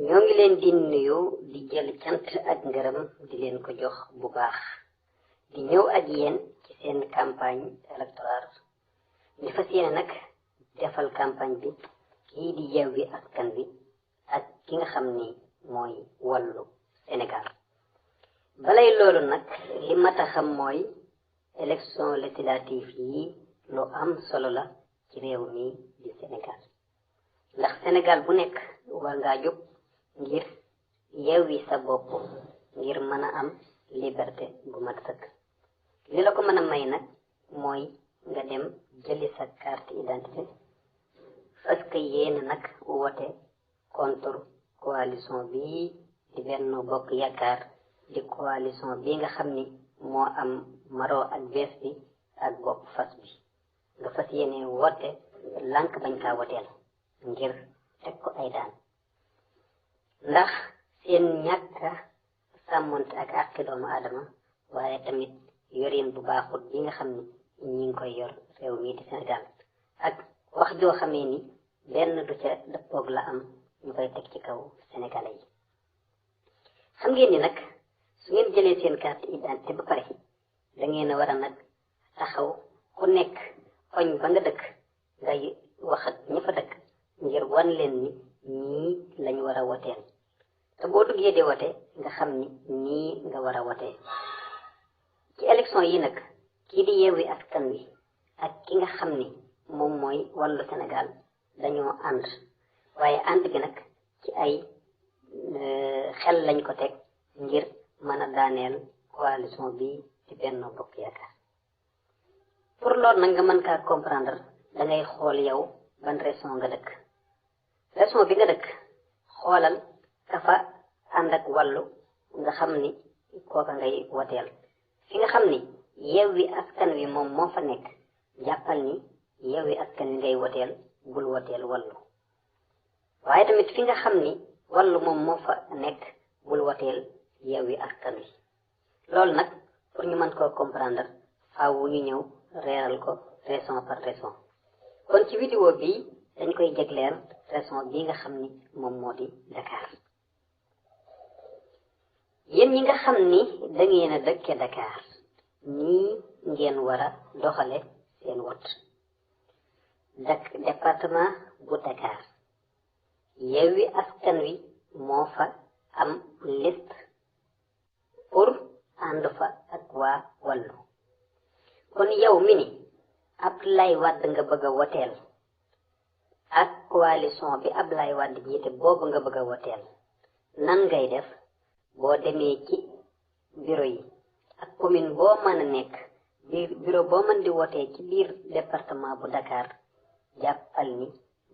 ñoo ngi leen di nuyu di jël cant ak ngërëm di leen ko jox bu baax di ñëw ak yéen ci seen campagne électorale di fas yéene nag defal campagne bi kii di Yewwi Askan Wi ak ki nga xam ni mooy Wallu Sénégal balay loolu nag li mat a xam mooy élection législative yi lu am solo la ci réew mi di Sénégal ndax Sénégal bu nekk war ngaa jóg ngir yewwi sa bopp ngir mën a am liberté bu mat sëkk li la ko mën a may nag mooy nga dem jëli sa carte d'identité parce que yéen nag wote contre coalition bi di Benno Bokk Yaakaar di coalition bi nga xam ni moo am maro ak bees bi ak bopp fas bi nga fas yéene wote lànk bañ kaa woteel ngir teg ko ay daan ndax seen ñàkk sàmmonte ak àqi doomu aadama waaye tamit yorin bu baaxut bi nga xam ni ñi ngi koy yor réew mii di Sénégal ak wax joo xamee ni benn du ca dëppoog la am ñu koy teg ci kaw sénégalais yi xam ngeen ni nag su ngeen jëlee seen carte d'identité ba pare da ngeen a war a nag taxaw ku nekk koñ ba nga dëkk ngay wax ak ña fa dëkk ngir wan leen ni ñii lañ war a woteel te boo duggee di wote nga xam ni nii nga war a wotee ci élection yi nag kii di Yewwi Askan Wi ak ki nga xam ni moom mooy Wallu Sénégal dañoo ànd waaye ànd bi nag ci ay xel lañ ko teg ngir mën a daaneel coalition bi ci Benno Bokk Yaakaar pour loolu nag nga mën kaa comprendre da ngay xool yow ban région nga dëkk région bi nga dëkk xoolal ka fa ànd ak Wallu nga xam ni kooka ngay woteel fi nga xam ni Yewwi Askan Wi moom moo fa nekk jàppal ni Yewwi Askan Wi ngay woteel bul woteel Wallu waaye tamit fi nga xam ni Wallu moom moo fa nekk bul woteel Yewwi Askan Wi loolu nag pour ñu mën koo comprendre faaw ñu ñëw reeral ko région par région kon ci vidéo bi dañ koy jegleer région bi nga xam ni moom moo di Dakar yéen ñi nga xam ni da ngeen a dëkke Dakar nii ngeen war a doxale seen wot département bu Dakar Yewwi Askan Wi moo fa am liste pour ànd fa ak waa Wallu kon yow mi ni Abdoulaye Wade nga bëgg a woteel ak coalition bi Abdoulaye Wade jiite boobu nga bëgg a woteel nan ngay def boo demee ci bureau yi ak commune boo mën a nekk biir bureau boo mën di wotee ci biir département bu Dakar jàppal ni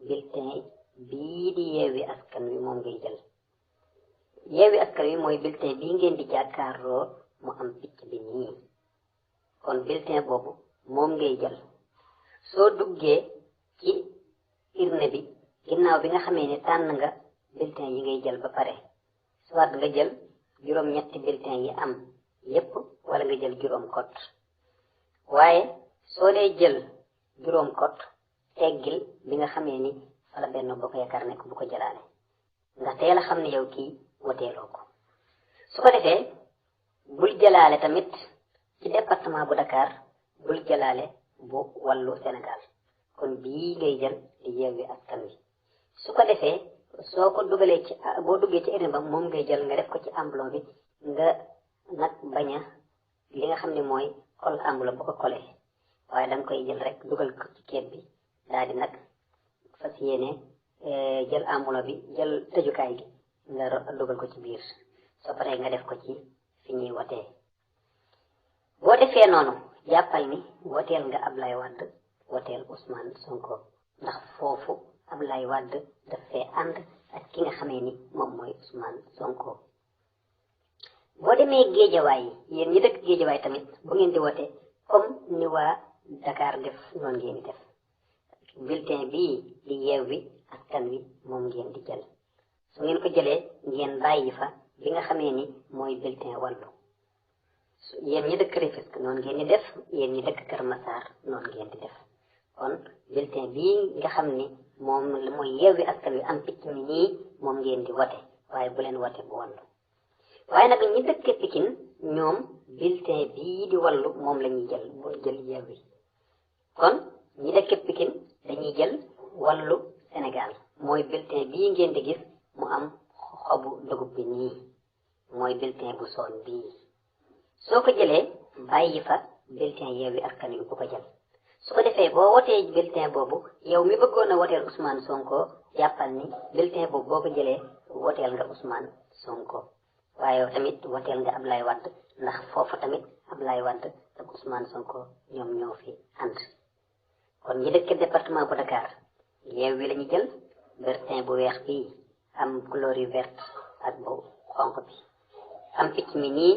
bulletin bii di Yewwi Askan Wi moom ngay jël Yewwi Askan Wi mooy bulletin bii ngeen di jàkkaarloo mu am picc bi nii kon bulletin boobu moom ngay jël soo duggee ci urne bi ginnaaw bi nga xamee ne tànn nga bulletin yi ngay jël ba pare soit nga jël juróom-ñetti bulletin yi am yépp wala nga jël juróom kot waaye soo dee jël juróom kot teggil bi nga xamee ni wala Benno Bokk Yaakaar nekk bu ko jëlaale nga teel a xam ne yow kii woteeloo ko su ko defee bul jëlaale tamit ci département bu Dakar bul jëlaale bu Wallu Sénégal kon bii ngay jël di Yewwi Askan Wi su ko defee soo ko dugalee ci boo duggee ci urne ba moom ngay jël nga def ko ci enveloppe bi nga nag bañ a li nga xam ne mooy col enveloppe bu ko colee waaye danga koy jël rek dugal ko ci keet bi daal di nag fas yéene jël enveloppe bi jël tëjukaay gi nga dugal ko ci biir soo paree nga def ko ci fi ñuy wotee boo defee noonu jàppal ni woteel nga Abdoulaye Wade woteel Ousmane Sonko ndax foofu Abdoulaye Wade daf fee ànd ak ki nga xamee ni moom mooy Ousmane Sonko boo demee Géejawaay yi yéen ñi dëkk Géejawaay tamit bu ngeen di wote comme ni waa Dakar def noonu ngeen di def bulletin bii di Yewwi Askan Wi moom ngeen di jël su ngeen ko jëlee ngeen bàyyi fa bi nga xamee ni mooy bulletin Wallu yéen ñi dëkk Rufisque noonu ngeen di def yéen ñi dëkk Kër Massar noonu ngeen di def kon bulletin bii nga xam ni moom mooy Yewwi Askan Wi am picc mi nii moom ngeen di wote waaye bu leen wote bu Wallu waaye nag ñi dëkke Pikine ñoom bulletin bii di Wallu moom la ñuy jël boo jël Yewwi kon ñi dëkke Pikine dañuy jël Wallu Sénégal mooy bulletin bii ngeen di gis mu am xobu dugub bi nii mooy bulletin bu soon bii soo ko jëlee bàyyi fa bulletin Yewwi Askan Wi bu ko jël su ko defee boo wotee bulletin boobu yow mi bëggoon a woteel Ousmane Sonko jàppal ni bulletin boobu boo ko jëlee woteel nga Ousmane Sonko waaye yow tamit woteel nga Ablaye Wade ndax foofu tamit Ablaye Wade ak Ousmane Sonko ñoom ñoo fi ànd kon ñi dëkk département bu Dakar Yewwi la ñu jël bulletin bu weex bii am couleur yu verte ak bu xonq bi am picc mi nii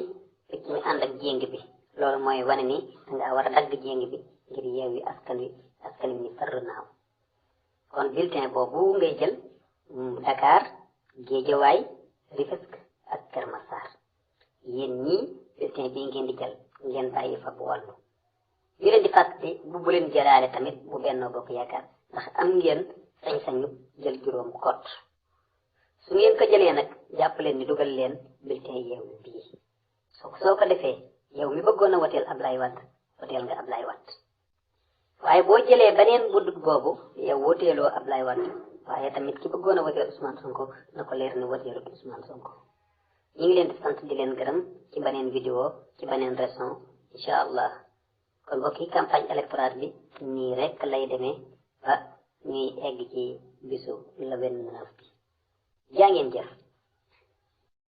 picc mi ànd ak jéng bi loolu mooy wane ni danga war a dagg jéng bi ngir Yewwi Askan Wi ni far naaw kon bulletin boobu ngay jël Dakar Guédiawaye Rufisque ak Keur Massar yéen ñii bulletin bii ngeen di jël ngeen bàyyi fa bu Wallu ñu leen di fàttali bu leen jëlaale tamit bu Benno Bokk Yaakaar ndax am ngeen sañ-sañu jël juróom kot su ngeen ko jëlee nag jàpp leen ni dugal leen bulletin Yewwi bii soo ko defee yow mi bëggoon a woteel Ablaye Wade woteel nga Ablaye Wade waaye boo jëlee beneen bu dugg boobu yow woteeloo Ablaye Wade waaye tamit ki bëggoon a woteel Ousmane Sonko na ko leer ni woteelut Ousmane Sonko ñu ngi leen di sant di leen gërëm ci beneen vidéo ci beneen raison incha allah kon mbokki campagne électorale bi nii rek lay demee ba ñuy egg ci bisu le 29 bi jaa ngeen jëf